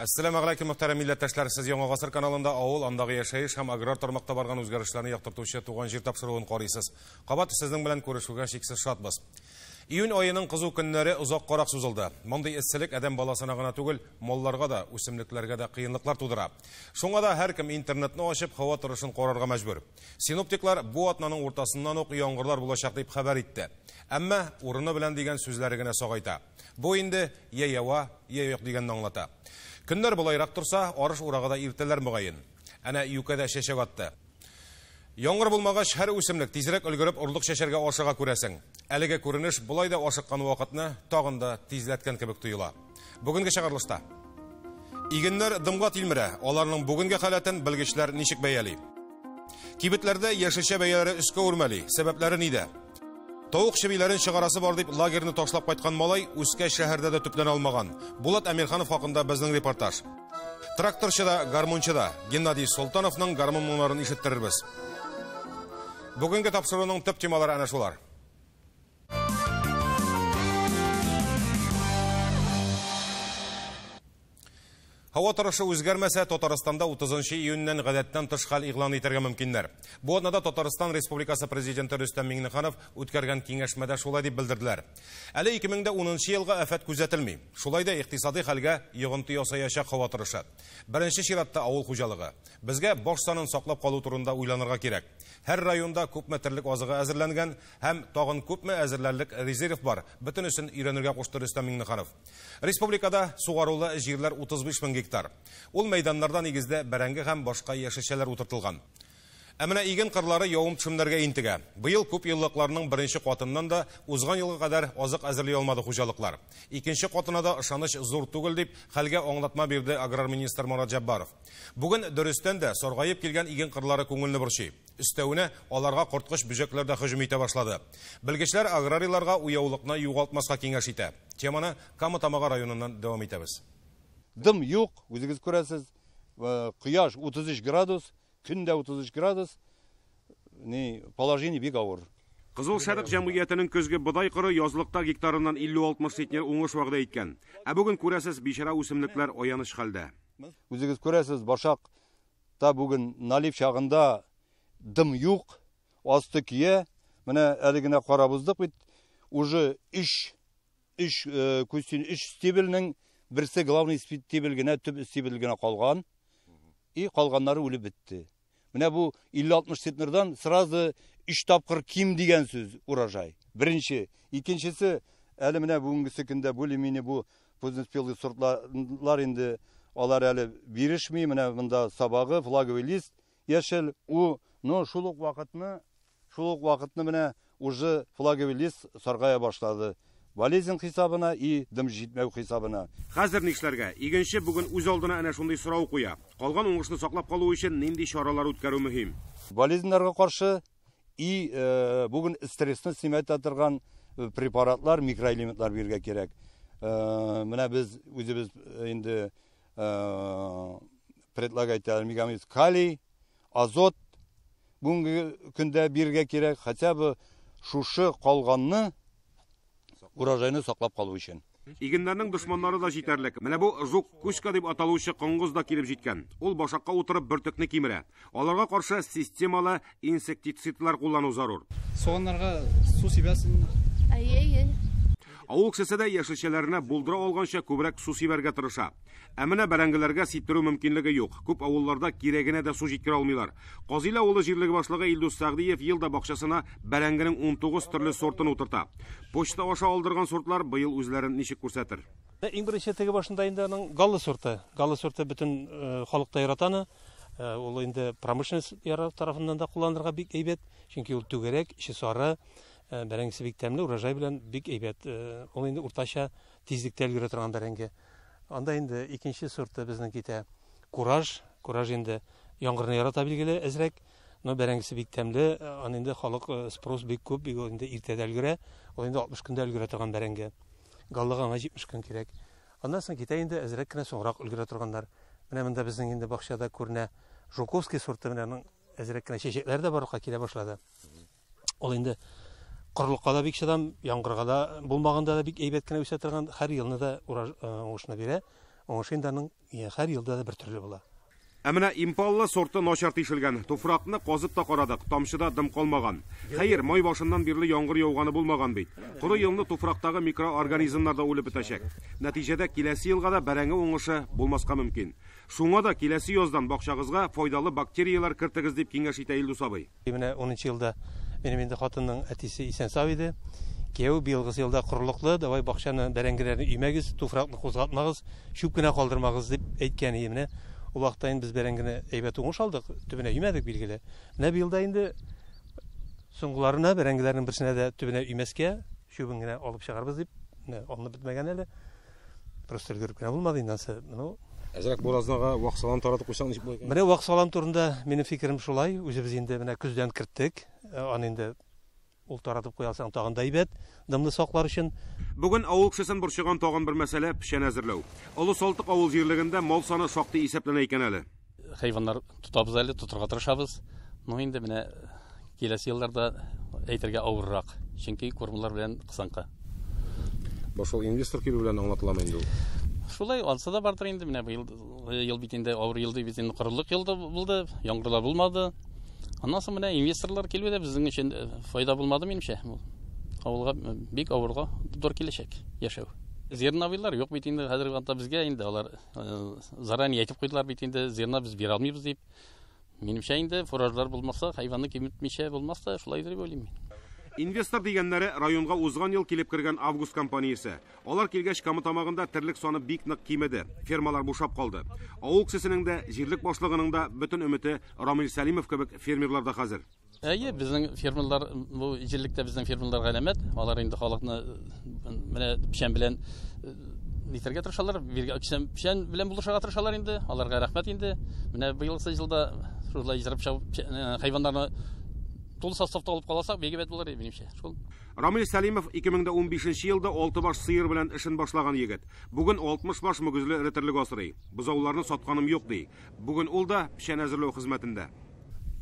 Әссәламәгаләйкүм, мөхтәрәм милләттәшләр! Сез Яңа Гасыр каналында авыл, андагы яшәеш һәм аграр тармакта барган үзгәрешләрне яктыртучы Туган җир тапшыруын карыйсыз. Кабат сезнең белән күрешүгә чиксез шатбыз. Июнь аеның кызу көннәре озаккарак сузылды. Мондый эсселек адәм баласына гына түгел, малларга да, үсемлекләргә дә кыенлыклар тудыра. Шуңа да һәркем интернетны ачып, һава торышын карарга мәҗбүр. Синоптиклар бу атнаның уртасыннан ук яңгырлар булачак дип хәбәр итте. Әмма урыны белән дигән сүзләре генә сагайта. Бу инде я ява, я юк дигәнне аңлата. Көннәр болайрак торса, арыш урагы да иртәләр мөгаен. Әнә юкә дә чәчәк атты. Яңгыр булмагач, һәр үсемлек тизрәк өлгереп орлык чәчәргә ашыга күрәсең. Әлеге күренеш болай да ашыккан вакытны тагын да тизләткән кебек тоела. Бүгенге чыгарылышта игеннәр дымга тилмерә. Аларның бүгенге халәтен белгечләр ничек бәяли? Кибетләрдә яшелчә бәяләре өскә үрмәли. Сәбәпләре нидә? Тавык чебиләрен чыгарасы бар дип лагерьны ташлап кайткан малай үскәч шәһәрдә дә төпләнә алмаган. Булат Әмирханов хакында безнең репортаж. Тракторчы да, гармунчы да Геннадий Солтановның гармун моңнарын ишеттерербез. Бүгенге тапшыруның төп темалары әнә шулар. Һава торышы үзгәрмәсә, Татарстанда 30 июньнән гадәттән тыш хәл игълан итәргә мөмкиннәр. Бу атнада Татарстан Республикасы Президенты Рөстәм Миңнеханов үткәргән киңәшмәдә шулай дип белдерделәр. Әле 2010 елга афәт күзәтелми. Шулай да икътисади хәлгә йогынты ясаячак һава торышы. Беренче чиратта авыл хуҗалыгы. Безгә баш санын саклап калу турында уйланырга кирәк. Һәр районда күпме терлек азыгы әзерләнгән һәм тагын күпме әзерләрлек резерв бар. Бөтенесен өйрәнергә кушты Рөстәм Миңнеханов. Республикада сугарулы җирләр 35 мең гектар. Ул мәйданнарда нигездә бәрәңге һәм башка яшелчәләр утыртылган. Ә менә иген кырлары явым-төшемнәргә интегә. Быел күп еллыкларның беренче катыннан да узган елга кадәр азык әзерли алмады хуҗалыклар. Икенче катына да ышаныч зур түгел дип хәлгә аңлатма бирде аграр министр Марат Җәббаров. Бүген дөрестән дә саргаеп килгән иген кырлары күңелне борчый. Өстәвенә аларга корткыч бөҗәкләр дә һөҗүм итә башлады. Белгечләр аграрийларга уяулыкны югалтмаска киңәш итә. Теманы Кама Тамагы районыннан дәвам итәбез. Дым юк, үзегез күрәсез, кояш 33 градус, көн дә 33 градус, ни, положение бик авыр. Кызыл Шәрык җәмгыятенең көзге бодай кыры язлыкта гектарыннан 50-60 центнер уңыш вәгъдә иткән. Ә бүген күрәсез, бичара үсемлекләр аяныч хәлдә. Үзегез күрәсез, башак та бүген налив чагында дым юк, асты көя. Менә әле генә карап уздык бит, уже өч күзсен, өч стебельнең берсе главный стебель генә, төп стебель генә калган. И калганнары үлеп бетте. Менә бу 50-60 центнердан сразу 3 тапкыр ким дигән сүз урожай. Беренче. Икенчесе, әле менә бүгенгесе көндә более-менее бу позднеспелый сортлар инде алар әле бирешми. Менә монда сабагы, флаговый лист яшел, у, но шул ук вакытны менә уже флаговый лист саргая башлады. Болезнь хисабына и дым җитмәү хисабына. Хәзер нишләргә? Игенче бүген үз алдына әнә шундый сорау куя. Калган уңышны саклап калу өчен нинди чаралар үткәрү мөһим? Болезньнәргә каршы и бүген стрессны симәтә торган препаратлар, микроэлементлар бирергә кирәк. Менә без үзебез инде предлагать итәбез калий, азот бүгенге көндә бирергә кирәк, хотя бы шушы калганны урожайны саклап калу өчен. Игеннәрнең дошманнары да җитәрлек. Менә бу жук кучка дип аталучы коңгыз да килеп җиткән. Ул башакка утырып бөртекне кимерә. Аларга каршы системалы инсектицидлар куллану зарур. Суганнарга су сибәсең. Әйе, әйе. Авыл кешесе дә яшелчәләренә булдыра алганча күбрәк су сибәргә тырыша. Ә менә бәрәңгеләргә сиптерү мөмкинлеге юк. Күп авылларда кирәгенә дә су җиткерә алмыйлар. Казыйлы авылы җирлеге башлыгы Илдус Сәгъдиев елда бакчасына бәрәңгенең 19 төрле сортын утырта. Почта аша алдырган сортлар быел үзләрен ничек күрсәтер? Иң беренче теге башында инде аның галлы сорты. Галлы сорты бөтен халыкта яратаны. Ул инде промышленность тарафыннан да кулланырга бик әйбәт, чөнки ул түгәрәк, эче сары, бәрәңгесе бик тәмле, урожай белән бик әйбәт. Ул инде уртача тизлектә өлгерә торган бәрәңге. Анда инде икенче сорты безнең китә. Кураж, кураж инде яңгырны ярата билгеле әзрәк, но бәрәңгесе бик тәмле, аны инде халык спрос бик күп, бик ул инде иртә дә өлгерә, ул инде 60 көндә өлгерә торган бәрәңге. Галлыга аңа 70 көн кирәк. Аннан соң китә инде әзрәк кенә соңрак өлгерә торганнар. Менә монда безнең инде бакчада күренә Жуковский сорты, менә аның әзрәк кенә чәчәкләре дә барлыкка килә башлады. Ул инде корылыкка да бик чыдам, яңгырга да булмаганда да бик әйбәт кенә үсә торган, һәр елны да уңышны бирә. Уңышы инде аның һәр елда да бер төрле була. Ә менә Импалла сорты начар тишелгән. Туфракны казып та карадык, тамчыда дым калмаган. Хәер, май башыннан бирле яңгыр яуганы булмаган бит. Коры елны туфрактагы микроорганизмнар да үлеп бетәчәк. Нәтиҗәдә киләсе елга да бәрәңге уңышы булмаска мөмкин. Шуңа да киләсе яздан бакчагызга файдалы бактерияләр кертегез дип киңәш итә Илдус абый. Менә 10 елда минем инде хатынның әтисе исән-сау иде. Кияү быелгысы елда корылыклы, давай бакчаны бәрәңгеләрне өймәгез, туфракны кузгатмагыз, чүп кенә калдырмагыз дип әйткән иде. Менә ул вакытта инде без бәрәңгене әйбәт уңыш алдык, төбенә өймәдек билгеле. Менә быелда инде соңгыларына бәрәңгеләрнең берсенә дә төбенә өймәскә, чүбен генә алып чыгарбыз дип, менә алынып бетмәгән әле. Просто өлгереп кенә булмады инде ансы. Ну, әзрәк буразнага вак салам таратып куйсаң ничек була икән? Менә вак салам турында минем фикерем шулай. Үзебез инде менә көздән керттек. Аны инде ул таратып куялсаң тагын да әйбәт, дымны саклар өчен. Бүген авыл кешесен борчыган тагын бер мәсьәлә печән әзерләү. Олы Салтык авыл җирлегендә мал саны шактый исәпләнә икән әле. Хайваннар тотабыз әле, тотырга тырышабыз. Ну инде менә киләсе елларда әйтергә авыррак, чөнки кормалар белән кысанка. Бу шул инвестор килү белән аңлатыламы инде ул? Шулай, ансы да бардыр инде. Менә быел ел бит инде авыр ел бит инде, корылык елда булды, яңгырлар булмады. Аннан соң менә инвесторлар килү дә безнең өчен файда булмады минемчә. Авылга бик авырга туры киләчәк яшәү. Зерновыйлар юк бит инде хәзерге вакытта безгә инде алар заранее әйтеп куйдылар бит инде, зерна без бирә алмыйбыз дип. Минемчә инде фуражлар булмаса, хайванны киметмичә булмас та, шулай дип уйлыйм мин. Инвестор дигәннәре районга узган ел килеп кергән Август компаниясе. Алар килгәч Кама Тамагында терлек саны бик нык кимеде. Фермалар бушап калды. Авыл кешесенең дә, җирлек башлыгының да бөтен өмете Рамил Сәлимов кебек фермерларда хәзер. Әйе, безнең фермерлар, бу җирлектә безнең фермерлар галәмәт. Алар инде халыкны менә печән белән нитәргә тырышалар, печән белән булышырга тырышалар инде. Аларга рәхмәт инде. Менә быелгы елда шулай җырып чыгып, хайваннарны тулы составта алып калсак, бик әйбәт булыр иде минемчә. Шул. Рамил Сәлимов 2015 елда 6 баш сыер белән эшен башлаган егет. Бүген 60 баш мөгезле эре терлек асрый. Бозауларны сатканым юк ди. Бүген ул да печән әзерләү хезмәтендә.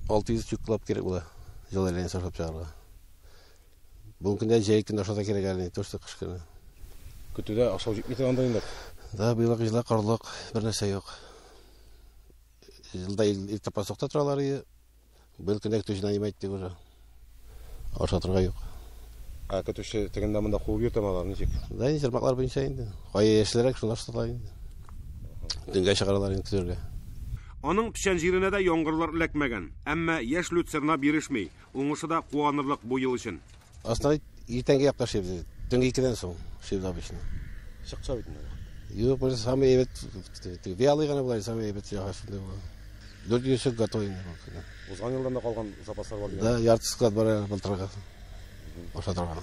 600 тюклап кирәк була. Ел әйләнә саклап чыгарга. Бүгенге көндә җәй көне ашата кирәк әле, не то что кыш көне. Көтүдә ашау җитми торгандыр инде. Да, быелгы елда корылык, бер нәрсә юк. Елда иртә пасокта торалар иде. Быел көндә көтүче нанимать иттек уже. Ашатырга юк. Ә көтүче тегендә монда куып йөртәме алар, ничек? Да, инде җырмаклар буенча инде. Кая яшелрәк, шунда ашаталар инде. Төнгә чыгаралар инде көтүгә. Аның печән җиренә дә яңгырлар эләкмәгән. Әмма яшь люцерна бирешми. Уңышы да куанырлык бу ел өчен. Основной иртәнге якта эшлибез. Төнге 2-дән соң эшлибез обычно. Чыкса бит инде. Юк, бу самый әйбәт, вялый гына була, самый әйбәт ягы шундай була. 400 сум готовый инде бу көндә. Узган елдан да калган запаслар бар дигән. Да, ярты склад бар әле былтыргы. Ашатырга.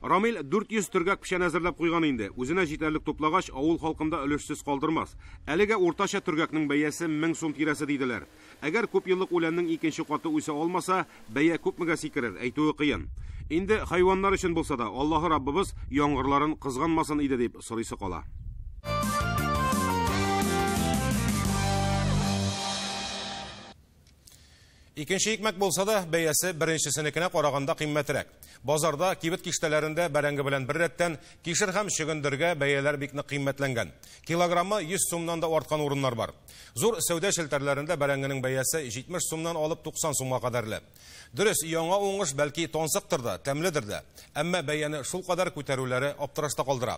Рамил 400 төргәк печән әзерләп куйган инде. Үзенә җитәрлек туплагач, авыл халкында өлешсез калдырмас. Әлегә уртача төргәкнең бәясе 1000 сум тирәсе диделәр. Әгәр күп еллык үләннең икенче каты үсә алмаса, бәя күпмегә сикерер, әйтүе кыен. Инде хайваннар өчен булса да, Аллаһы Раббыбыз яңгырларын кызганмасын иде дип сорыйсы кала. Икенче икмәк булса да, бәясе беренчесенекенә караганда кыйммәтрәк. Базарда, кибет киштәләрендә бәрәңге белән бер рәттән кишер һәм чөгендергә бәяләр бик нык кыйммәтләнгән. Килограммы 100 сумнан да арткан урыннар бар. Зур сәүдә челтәрләрендә бәрәңгенең бәясе 70 сумнан алып 90 сумга кадәрле. Дөрес, яңа уңыш бәлки тансыктыр да, тәмледер дә. Әмма бәяне шул кадәр күтәрүләре аптырашта калдыра.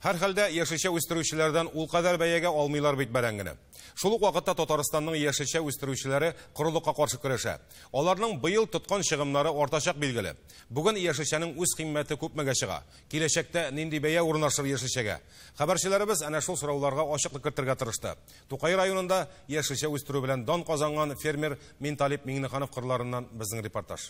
Һәр хәлдә яшелчә үстерүчеләрдән ул кадәр бәягә алмыйлар бит бәрәңгене. Шул ук вакытта Татарстанның яшелчә үстерүчеләре корылыкка каршы көрәшә. Аларның быел тоткан чыгымнары артачак билгеле. Бүген яшелчәнең үз кыйммәте күпмегә чыга? Киләчәктә нинди бәя урнашыр яшелчәгә? Хәбәрчеләребез әнә шул сорауларга ачыклык кертергә тырышты. Тукай районында яшелчә үстерү белән дан казанган фермер Минталип Миңнеханов кырларыннан безнең репортаж.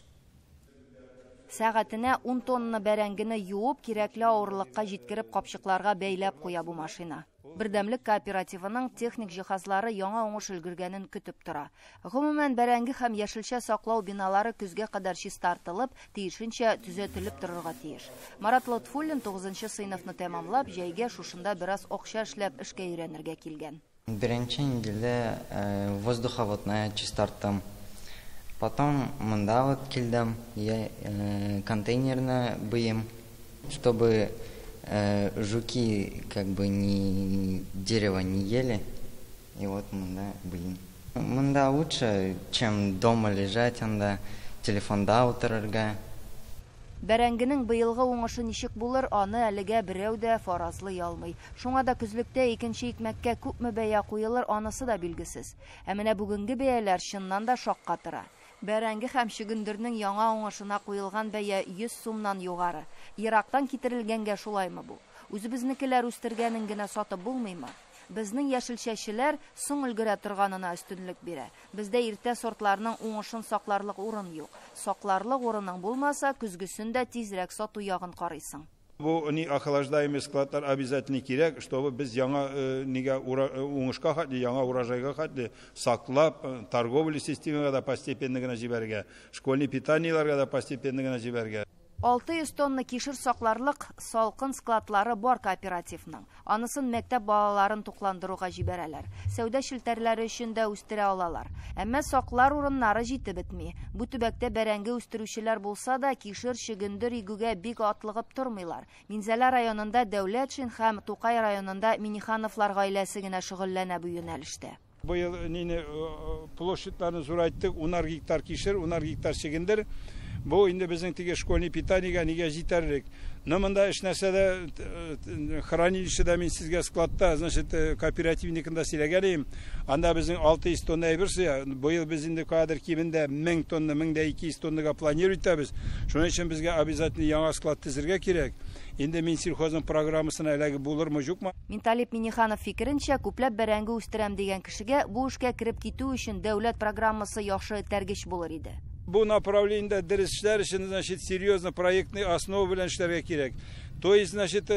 Сәгатенә 10 тонна бәрәңгене юып, кирәкле авырлыкка җиткереп капчыкларга бәйләп куя бу машина. Бердәмлек кооперативының техник җиһазлары яңа уңыш өлгергәнен көтеп тора. Гомумән, бәрәңге һәм яшелчә саклау биналары көзгә кадәр чистартылып, тиешенчә төзәтелеп торырга тиеш. Марат Лотфуллин 9нчы сыйныфны тәмамлап, җәйгә шушында бераз акча эшләп эшкә өйрәнергә килгән. Беренче неделя воздуховодная чистарттым. Потом монда вот килдем, я контейнерны быем, чтобы Жуки как бы не дерево не ели. И вот монда, блин. Монда лучше, чем дома лежать, анда телефонда утырырга. Бәрәңгенең быелгы уңышы ничек булыр, аны әлегә берәү дә фаразлый алмый. Шуңа да көзлектә икенче икмәккә күпме бәя куелыр, анысы да билгесез. Ә менә бүгенге бәяләр чыннан да шаккатыра. Бәрәңге һәм чөгендернең яңа уңышына куелган бәя 100 сумнан югары. Ерактан китерелгәнгә шулаймы бу? Үзебезнекеләр үстергәнен генә сатып булмыймы? Безнең яшелчәчеләр соң өлгерә торганына өстенлек бирә. Бездә иртә сортларның уңышын сакларлык урын юк. Сакларлык урының булмаса, көзгесен дә тизрәк сату ягын карыйсың. Бу ни охлаждаемый складлар обязательно кирәк, чтобы без яңа нигә уңышка хәтле, яңа урожайга хәтле саклап, торговля системага да постепенно гына җибәрергә, школьный питаниеләргә дә постепенно гына җибәрергә. 600 тонна кишер сакларлык салкын складлары бар кооперативның. Анысын мәктәп балаларын тукландыруга җибәрәләр. Сәүдә челтәрләре өчен дә үстерә алалар. Әмма саклар урыннары җитеп бетми. Бу төбәктә бәрәңге үстерүчеләр булса да, кишер, чөгендер игүгә бик атлыгып тормыйлар. Минзәлә районында Дәүләтшин һәм Тукай районында Минихановлар гаиләсе генә шөгыльләнә бу юнәлештә. Быел нине площадьларны зурайттык, 10 гектар кишер, 10 гектар чөгендер. Бу инде безнең теге школьный питаниегә нигә җитәрлек. Но монда эш нәрсәдә хранилищеда мин сезгә складта, значит, кооперативникында сөйләгән идем. Анда безнең 600 тонна әйбер сыя. Быел без инде кадер кимендә 1000 тонна, 1200 тоннага планировать итәбез. Шуның өчен безгә обязательно яңа склад төзергә кирәк. Инде Минсельхозның программасына эләгеп булырмы, юкмы? Минталип Миниханов фикеренчә, күпләп бәрәңге үстерәм дигән кешегә бу эшкә кереп китү өчен дәүләт программасы яхшы этәргеч булыр иде. Бу направлениедә дөрес эшләр өчен, значит, серьезно проектный основа белән эшләргә кирәк. То есть, значит,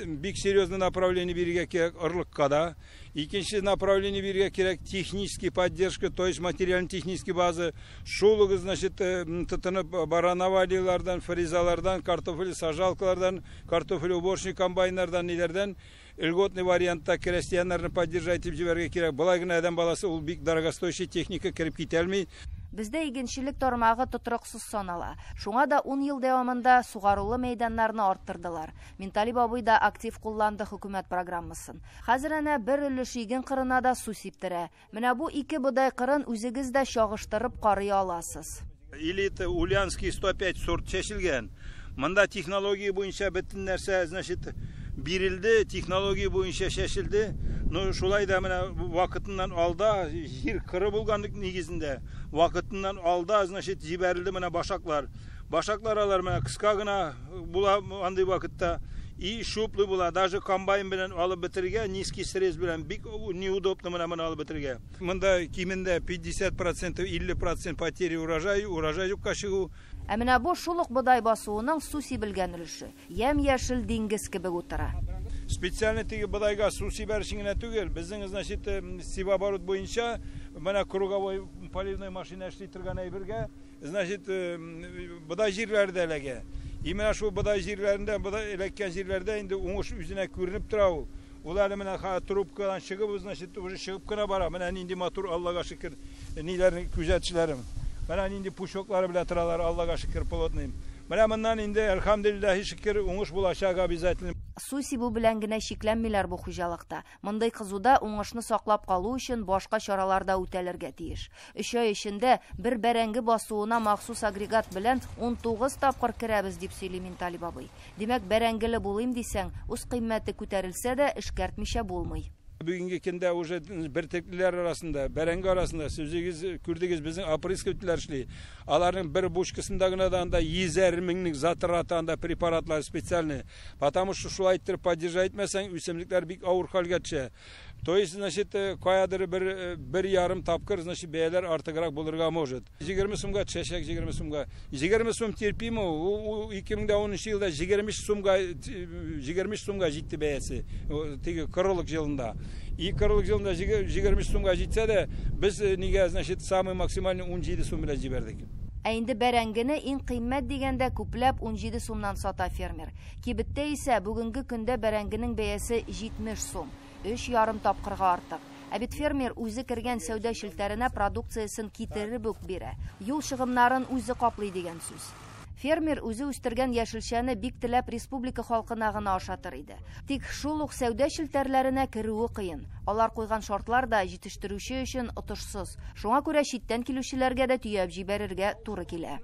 бик серьезный направление бирергә кирәк орлыкка да. Икенче направление бирергә кирәк технический поддержка, то есть материально-технический база. Шул ук, значит, тотынып барановалилардан, фрезалардан, картофель сажалкалардан, картофель уборочный комбайннардан, ниләрдән льготный вариантта крестьяннарны поддержать итеп җибәрергә кирәк. Болай гына адәм баласы ул бик дорогостоящий техника кереп китә алмый. Бездә игенчелек тармагы тотрыксыз санала. Шуңа да 10 ел дәвамында сугарулы мәйданнарны арттырдылар. Минталип абый да актив кулланды хөкүмәт программасын. Хәзер әнә бер өлеш иген кырына да су сиптерә. Менә бу ике бодай кырын үзегез дә чагыштырып карый аласыз. Элита Ульянский 105 сорт чәчелгән. Монда технология буенча бөтен нәрсә, значит, бирелде, технология буенча чәчелде. Но шулай да менә вакытыннан алда җир кыры булганлык нигезендә вакытыннан алда, значит, җибәрелде менә башаклар. Башаклар алар менә кыска гына була андый вакытта и щуплый була. Даже комбайн белән алып бетерергә, низкий срез белән бик неудобно менә моны алып бетерергә. Монда кимендә 50%, 50% потери урожая, урожай юкка чыгу. Ә менә бу шул ук бодай басуының су сибелгән өлеше. Ямь-яшел диңгез кебек утыра. Специально теге бодайга су сибәр өчен генә түгел, безнең, значит, севооборот буенча менә круговой поливной машина эшли торган әйбергә, значит, бодай җирләре дә эләгә. И менә шул бодай җирләрендә, бодай эләккән җирләрдә инде уңыш үзенә күренеп тора ул. Ул әле менә трубкадан чыгып, значит, уже чыгып кына бара. Менә нинди матур, Аллага шөкер, ниләрне күзәтчеләрем. Менә нинди пучоклары белән торалар, Аллага шөкер, плотный. Менә моннан инде әлхәмдүлилләһи шөкер уңыш булачак обязательно. Су сибү белән генә чикләнмиләр бу хуҗалыкта. Мондый кызуда уңышны саклап калу өчен башка чаралар да үтәлергә тиеш. 3 ай эчендә бер бәрәңге басуына махсус агрегат белән 19 тапкыр керәбез дип сөйли Минталип абый. Димәк, бәрәңгеле булыйм дисәң, үз кыйммәте күтәрелсә дә эшкәртмичә булмый. Бүгенге көндә уже бөртеклеләр арасында, бәрәңге арасында сүзегез күрдегез, безнең опрыскивательләр эшли. Аларның бер бочкасында гына да анда 100 меңлек затраты анда препаратлар специальный. Потому что шулай итеп поддержать итмәсәң, үсемлекләр бик авыр хәлгә төшә. То есть, значит, каядыр бер ярым тапкыр, значит, бәяләр артыграк булырга может. 20 сумга төшәчәк, 20 сумга. 20 сум терпимо, ул 2010 елда 23 сумга, 23 сумга җитте бәясе. Теге кырылык елында. И кырылык елында 23 сумга җитсә дә, без нигә, значит, самый максимальный 17 сум белән җибәрдек. Ә инде бәрәңгене иң кыйммәт дигәндә күпләп 17 сумнан сата фермер. Кибеттә исә бүгенге көндә бәрәңгенең бәясе 70 сум. 3,5 тапкырга артык. Ә бит фермер үзе кергән сәүдә челтәренә продукциясен китереп үк бирә. Юл чыгымнарын үзе каплый дигән сүз. Фермер үзе үстергән яшелчәне бик теләп республика халкына гына ашатыр иде. Тик шул ук сәүдә челтәрләренә керүе кыен. Алар куйган шартлар да җитештерүче өчен отышсыз. Шуңа күрә читтән килүчеләргә дә төяп җибәрергә туры килә.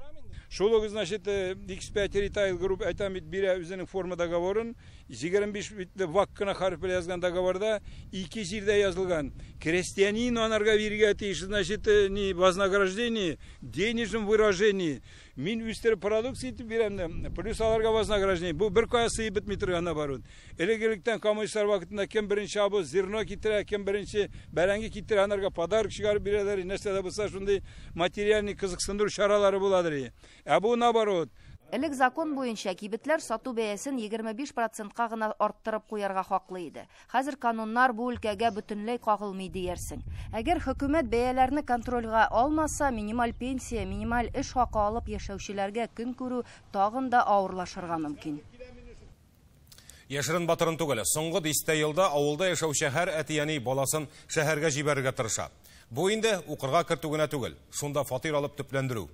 Шул ук, значит, X5 Retail Group әйтәм бит, бирә үзенең форма договорын, 25 битле вак кына хәреф белән язган договорда ике җирдә язылган. Крестьянин анарга бирергә тиеш, значит, не вознаграждение, денежном выражении. Мин үстереп продукция итеп бирәм дә, плюс аларга вознаграждение. Бу бер кая сыеп бетми торган наоборот. Элек-электән коммунистлар вакытында кем беренче абыз зерно китерә, кем беренче бәрәңге китерә, анарга подарок чыгарып бирәләр, нәрсә дә булса шундый материальный кызыксындыру чаралары буладыр. Ә бу наоборот. Элек закон буенча кибетләр сату бәясен 25%-ка гына арттырып куярга хаклы иде. Хәзер кануннар бу өлкәгә бөтенләй кагылмый диярсең. Әгәр хөкүмәт бәяләрне контрольгә алмаса, минималь пенсия, минималь эш хакы алып яшәүчеләргә көн күрү тагын да авырлашырга мөмкин. Яшерен батырын түгел, соңгы дистә елда авылда яшәүче һәр әти-әни баласын шәһәргә җибәрергә тырыша. Бу инде укырга кертү генә түгел, шунда фатир алып төпләндерү.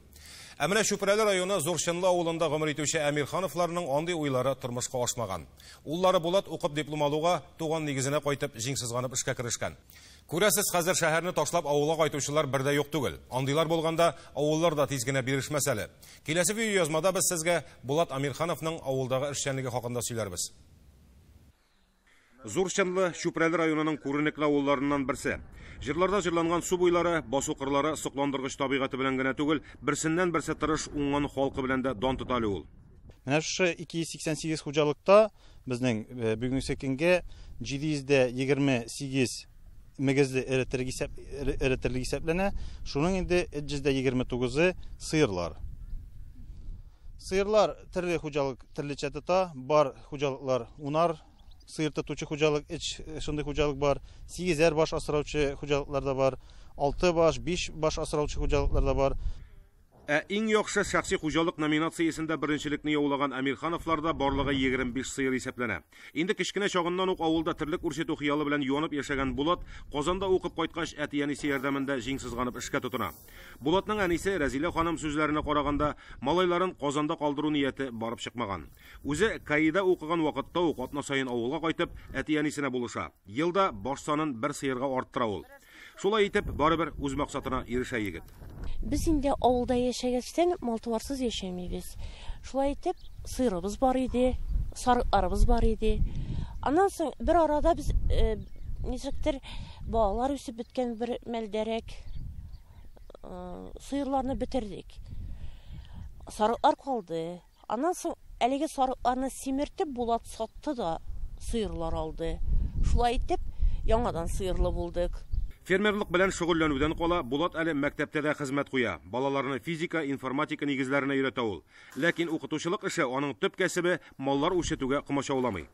Ә менә Чүпрәле районы Зур Чынлы авылында гомер итүче Әмирхановларның андый уйлары тормышка ашмаган. Уллары Булат укып диплом алуга туган нигезенә кайтып җиң сызганып эшкә керешкән. Күрәсез, хәзер шәһәрне ташлап авылга кайтучылар бер дә юк түгел. Андыйлар булганда авыллар да тиз генә бирешмәс әле. Киләсе видеоязмада без сезгә Булат Әмирхановның авылдагы эшчәнлеге хакында сөйләрбез. Зур Чынлы Чүпрәле районының күренекле авылларыннан берсе. Җырларда җырланган су буйлары, басу кырлары сокландыргыч табигате белән генә түгел, берсеннән берсе тырыш уңган халкы белән дә дан тота әле ул. Менә шушы 288 хуҗалыкта безнең бүгенге көнгә 728 мөгезле эре терлек исәпләнә. Шуның инде 329-ы сыерлар. Сыерлар төрле хуҗалык төрлечә тота, бар хуҗалыклар унар сыер тотучы хуҗалык, өч шундый хуҗалык бар, 8 баш асраучы хуҗалыклар да бар, 6 баш, 5 баш асраучы хуҗалыклар да бар. Ә иң яхшы шәхси хуҗалык номинациясендә беренчелекне яулаган Әмирхановларда барлыгы 25 сыер исәпләнә. Инде кечкенә чагыннан ук авылда терлек үрчетү хыялы белән юанып яшәгән Булат Казанда укып кайткач әти-әнисе ярдәмендә җиң сызганып эшкә тотына. Булатның әнисе Рәзилә ханым сүзләренә караганда, малайларын Казанда калдыру нияте барып чыкмаган. Үзе КАИда укыган вакытта ук атна саен авылга кайтып, әти-әнисенә булыша. Елда баш санын бер сыерга арттыра ул. Шулай итеп, барыбер үз максатына ирешә егет. Без инде авылда яшәгәчтән мал-туарсыз яшәмибез. Шулай итеп, сыерыбыз бар иде, сарыкларыбыз бар иде. Аннан соң бер арада без ничектер балалар үсеп беткән бер мәлдәрәк сыерларны бетердек. Сарыклар калды. Аннан соң әлеге сарыкларны симертеп Булат сатты да сыерлар алды. Шулай итеп, яңадан сыерлы булдык. Фермерлык белән шөгыльләнүдән кала Булат әле мәктәптә дә хезмәт куя. Балаларны физика, информатика нигезләренә өйрәтә ул. Ләкин укытучылык эше аның төп кәсебе маллар үрчетүгә комачауламый.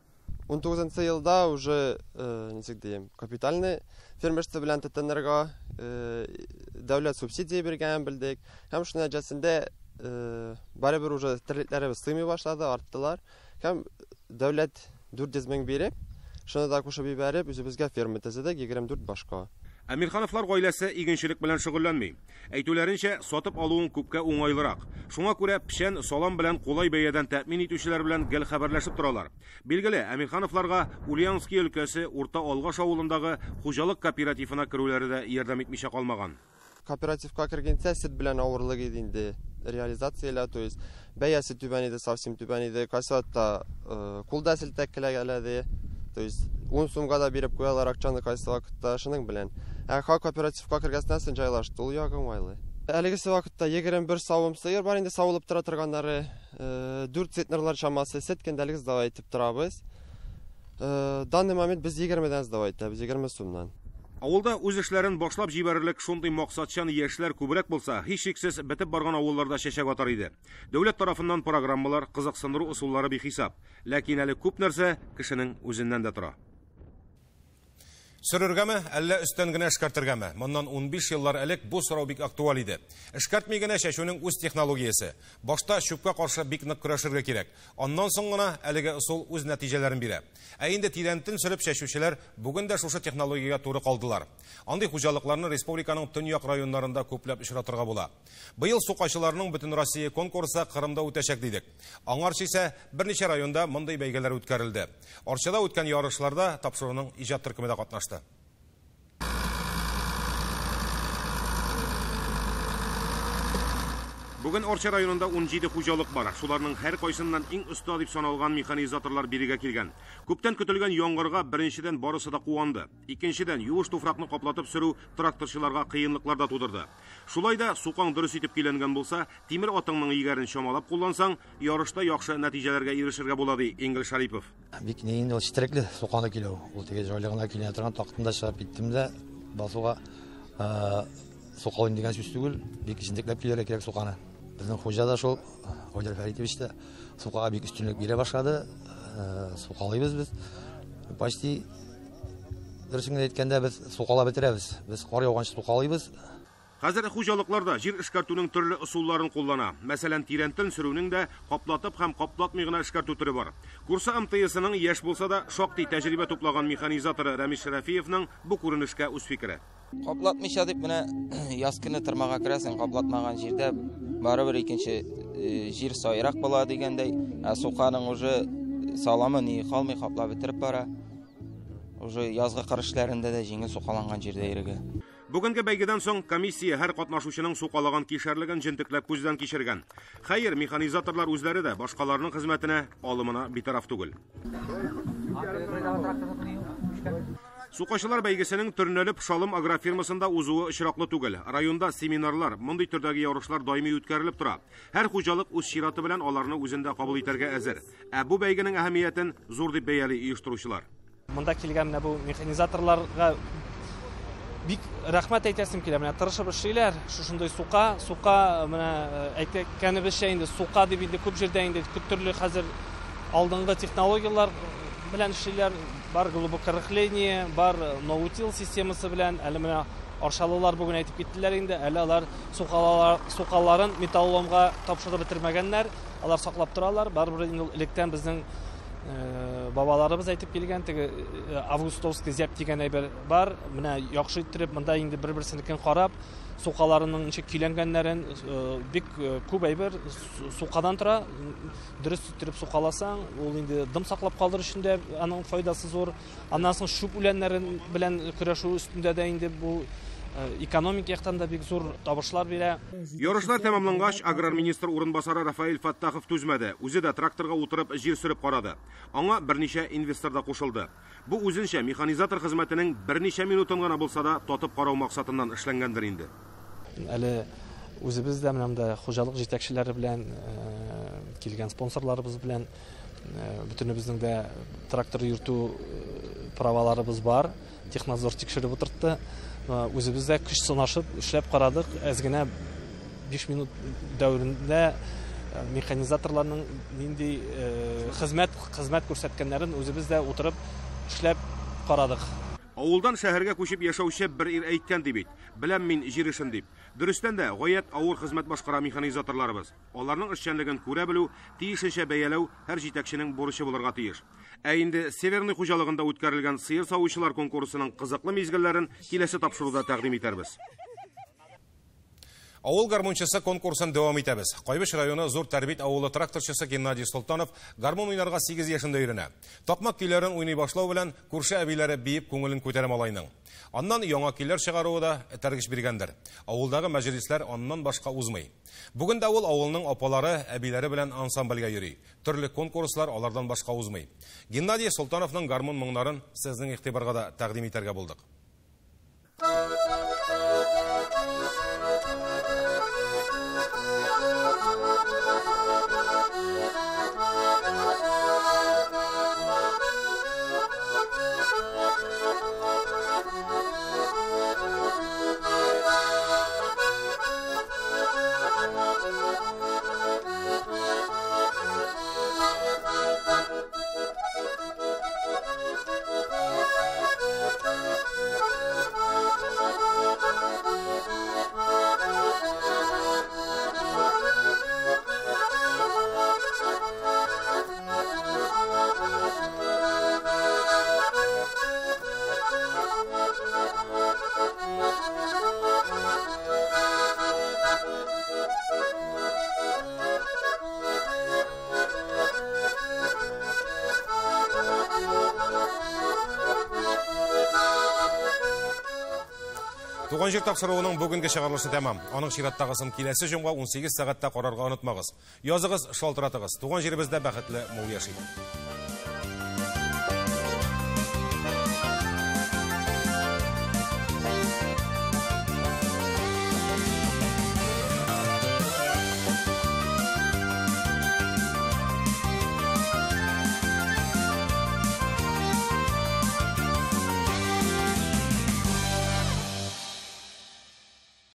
19 елда уже, ничек дiyeyim, капитальный фермерство белән тотынырга дәүләт субсидия биргәнен белдек. Һәм шуның нәтиҗәсендә барыбер уже терлекләребез сыймый башлады, арттылар. Һәм дәүләт 400 мең биреп, шуны да кушып җибәреп, үзебезгә ферма төзедек 24 башка. Әмирхановлар гаиләсе игенчелек белән шөгыльләнми. Әйтүләренчә, сатып алуың күпкә уңайлырак. Шуңа күрә печән, салам белән кулай бәядән тәэмин итүчеләр белән гел хәбәрләшеп торалар. Билгеле, Әмирхановларга Ульяновский өлкәсе Урта Алгаш авылындагы хуҗалык кооперативына керүләре дә ярдәм итмичә калмаган. Кооперативка кергәнчә сөт белән авырлык иде инде. Реализацияләр, то есть бәясе түбән иде, совсем түбән иде. Кайсы вакытта кулда селтәк киләгәләде. То есть 10 сумга да биреп куялар акчаны кайсы вакытта шуның белән. Ә кооперативка кергәннән соң җайлашты, ул ягы уңайлы. Әлегесе вакытта 21 савым сыер бар инде савылып тора торганнары, 4 центнерлар чамасы сөт көндәлек сдавать итеп торабыз. Данный момент без 20-дән сдавать итәбез, 20 сумнан. Авылда үз эшләрен башлап җибәрерлек шундый максатчан яшьләр күбрәк булса, һичшиксез бетеп барган авылларда чәчәк атар иде. Дәүләт тарафыннан программалар, кызыксындыру ысуллары бихисап. Ләкин әле күп нәрсә кешенең үзеннән дә тора. Сөрергәме, әллә өстән генә эшкәртергәме? Моннан 15 еллар элек бу сорау бик актуаль иде. Эшкәртми генә чәчүнең үз технологиясе. Башта чүпкә каршы бик нык көрәшергә кирәк. Аннан соң гына әлеге ысул үз нәтиҗәләрен бирә. Ә инде тирәнтен сөреп чәчүчеләр бүген дә шушы технологиягә туры калдылар. Андый хуҗалыкларны республиканың төньяк районнарында күпләп очратырга була. Быел сукачыларның бөтен Россия конкурсы Кырымда үтәчәк дидек. Аңарчы исә берничә районда мондый бәйгеләр үткәрелде. Арчада үткән ярышларда тапшыруның иҗат төркеме дә катнашты. Бүген Арча районында 17 хуҗалык бар. Шуларның һәр кайсыннан иң оста дип саналган механизаторлар бирегә килгән. Күптән көтелгән яңгырга беренчедән барысы да куанды. Икенчедән, юеш туфракны каплатып сөрү тракторчыларга кыенлыклар да тудырды. Шулай да сукаң дөрес итеп көйләнгән булса, тимер атыңның егәрен чамалап куллансаң, ярышта яхшы нәтиҗәләргә ирешергә була, ди Энгель Шарипов. Бик ни инде ул четерекле суканы килү. Ул теге җайлы гына килә торган тактында чыгып киттем дә басуга сукалыйм дигән сүз түгел, бик җентекләп килергә кирәк суканы. Безнең хуҗа да шул, Айдар Фәритович та сукага бик өстенлек бирә башлады. Сукалыйбыз без. Почти дөресен генә әйткәндә, без сукалап бетерәбез. Без кар яуганчы сукалыйбыз. Хәзер хуҗалыкларда җир эшкәртүнең төрле ысулларын куллана. Мәсәлән, тирәнтен сөрүнең дә каплатып һәм каплатмый гына эшкәртү төре бар. Курса МТСының яшь булса да шактый тәҗрибә туплаган механизаторы Рәмис Шәрәфиевның бу күренешкә үз фикере. Каплатмыйча дип менә яз көне тырмага керәсең, каплатмаган җирдә барыбер икенче җир сайрак була дигәндәй, ә суканың уже саламы ни калмый, каплап бетереп бара. Уже язгы кыр эшләрендә дә җиңел сукаланган җирдә йөрергә. Бүгенге бәйгедән соң комиссия һәр катнашучының сукалаган кишәрлеген җентекләп күздән кичергән. Хәер, механизаторлар үзләре дә башкаларның хезмәтенә, алымына битараф түгел. Сукачылар бәйгесенең Төрнәле Пшалым агрофирмасында узуы очраклы түгел. Районда семинарлар, мондый төрдәге ярышлар даими үткәрелеп тора. Һәр хуҗалык үз чираты белән аларны үзендә кабул итәргә әзер. Ә бу бәйгенең әһәмиятен зур дип бәяли оештыручылар. Монда килгән менә бу механизаторларга бик рәхмәт әйтәсем килә. Менә тырышып эшлиләр. Шушындый сука, сука менә әйткәнебезчә инде сука дип инде күп җирдә инде күп төрле хәзер алдынгы технологияләр белән эшлиләр. Бар глубокорыхление, бар ноутил системасы белән. Әле менә арчалылар бүген әйтеп киттеләр инде, әле алар сукаларын металлоломга тапшырып бетермәгәннәр. Алар саклап торалар. Барыбер инде электән безнең бабаларыбыз әйтеп килгән теге августовский зәп дигән әйбер бар. Менә яхшы иттереп монда инде бер-берсенекен карап, сукаларының ничек көйләнгәннәрен бик күп әйбер сукадан тора. Дөрес иттереп сукаласаң, ул инде дым саклап калдырыр өчен дә аның файдасы зур. Аннан соң чүп үләннәрен белән көрәшү өстендә дә инде бу экономик яктан да бик зур табышлар бирә. Ярышлар тәмамлангач, аграр министр урынбасары Рафаэль Фаттахов түзмәде. Үзе дә тракторга утырып җир сөреп карады. Аңа берничә инвестор да кушылды. Бу үзенчә механизатор хезмәтенең берничә минутын гына булса да татып карау максатыннан эшләнгәндер инде. Әле үзебез дә менә монда хуҗалык җитәкчеләре белән, килгән спонсорларыбыз белән бөтенебезнең дә трактор йөртү праваларыбыз бар. Технадзор тикшереп утыртты. Үзебез дә көч сынашып эшләп карадык. Әз генә 5 минут дәверендә механизаторларның нинди хезмәт күрсәткәннәрен үзебез дә утырып эшләп карадык. Авылдан шәһәргә күчеп яшәүче бер ир әйткән ди бит. Беләм мин җир эшен дип. Дөрестән дә гаять авыр хезмәт башкара механизаторларыбыз. Аларның эшчәнлеген күрә белү, тиешенчә бәяләү һәр җитәкченең бурычы булырга тиеш. Ә инде Северный хуҗалыгында үткәрелгән сыер савучылар конкурсының кызыклы мизгелләрен киләсе тапшыруда тәкъдим итәрбез. Авыл гармунчысы конкурсын дәвам итәбез. Кайбыч районы Зур Тәрбит авылы тракторчысы Геннадий Солтанов гармун уйнарга 8 яшендә өйрәнә. Такмак көйләрен уйный башлау белән күрше әбиләре биеп күңелен күтәрә малайның. Аннан яңа көйләр чыгаруы да этәргеч биргәндер. Авылдагы мәҗлесләр аннан башка узмый. Бүген дә ул авылның апалары, әбиләре белән ансамбльгә йөри. Төрле конкурслар алардан башка узмый. Геннадий Солтановның гармун моңнарын сезнең игътибарга да тәкъдим итәргә булдык. Туган җир тапшыруының бүгенге чыгарылышы тәмам. Аның чираттагысын киләсе җомга 18 сәгатьтә карарга онытмагыз. Языгыз, шалтыратыгыз. Туган җиребездә бәхетле мул яшик.